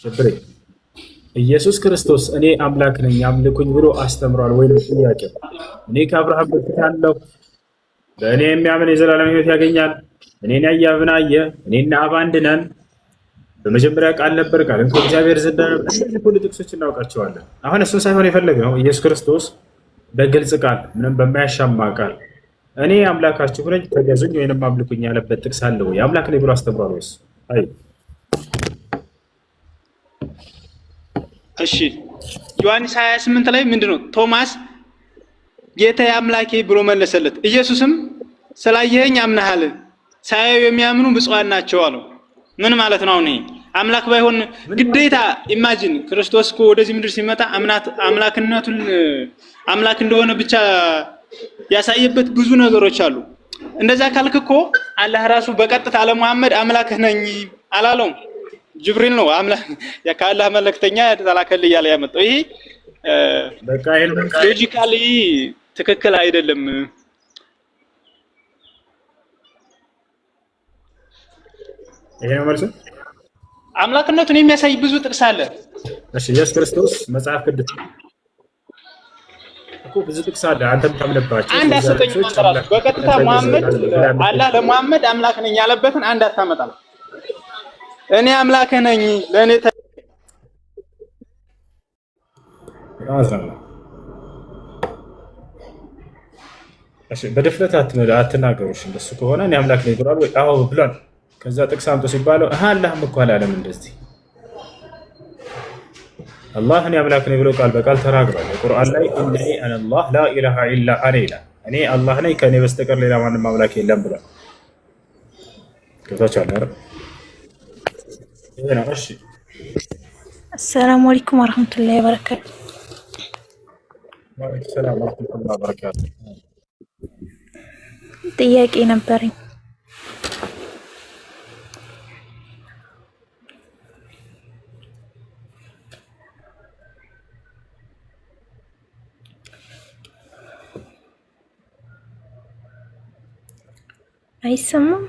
ችግር ኢየሱስ ክርስቶስ እኔ አምላክ ነኝ አምልኩኝ ብሎ አስተምሯል ወይ ነው ጥያቄው። እኔ ከአብርሃም በፊት አለሁ፣ በእኔ የሚያምን የዘላለም ሕይወት ያገኛል። እኔን ያየ አብን አየ፣ እኔና አብ አንድ ነን። በመጀመሪያ ቃል ነበር፣ ቃልም ከእግዚአብሔር ዘንድ ነበር። እነዚህ ሁሉ ጥቅሶች እናውቃቸዋለን። አሁን እሱን ሳይሆን የፈለግነው ኢየሱስ ክርስቶስ በግልጽ ቃል ምንም በማያሻማ ቃል እኔ አምላካችሁ ነኝ ተገዙኝ ወይንም አምልኩኝ ያለበት ጥቅስ አለ ወይ? አምላክ ነኝ ብሎ አስተምሯል ወይስ? አይ እሺ ዮሐንስ 28 ላይ ምንድን ነው ቶማስ ጌታዬ አምላኬ ብሎ መለሰለት። ኢየሱስም ስላየኸኝ አምነሃል፣ ሳያዩ የሚያምኑ ብፁዓን ናቸው አለው። ምን ማለት ነው? አሁን ይሄ አምላክ ባይሆን ግዴታ imagine ክርስቶስ እኮ ወደዚህ ምድር ሲመጣ አምላክነቱን አምላክ እንደሆነ ብቻ ያሳየበት ብዙ ነገሮች አሉ። እንደዛ ካልክ እኮ አላህ ራሱ በቀጥታ ለሙሐመድ አምላክህ ነኝ አላለውም። ጅብሪል ነው አምላክ ከአላህ መልእክተኛ ተላከልህ እያለ ያመጣው። ይሄ በቃ ይሄን logically ትክክል አይደለም። ይሄ ነው መልሱ። አምላክነቱን የሚያሳይ ብዙ ጥቅስ አለ። እሺ ኢየሱስ ክርስቶስ መጽሐፍ ቅዱስ እኮ ብዙ ጥቅስ አለ። አንተም ታምንባቸው አንድ እነዛ አሰጠኝ ጥቅሶች አንተ ራሱ አምላክ በቀጥታ ሙሐመድ አላህ ለሙሐመድ አምላክ ነኝ ያለበትን አንድ አታመጣም። እኔ አምላክህ ነኝ ለእኔ በጣም አዝናለሁ። እሺ በድፍረት አትናገሩ። እሺ እንደሱ ከሆነ እኔ አምላክ ነኝ ብሏል ወይ? አዎ ብሏል። ከዛ ጥቅስ አምጡ ሲባለው አሃ አላህም እኮ አላለም እንደዚህ። አላህ እኔ አምላክ ነኝ ብሎ ቃል በቃል ተናግሯል። ቁርአን ላይ إنني أنا الله لا إله إلا أنا ይላል። እኔ አላህ ነኝ ከእኔ በስተቀር ሌላ ማንም አምላክ የለም ብሏል። ገብታችኋል አይደል? ይሄ ነው። እሺ السلام عليكم ورحمة الله وبركاته። وعليكم السلام ورحمة الله وبركاته። ጥያቄ ነበረኝ። አይሰማም?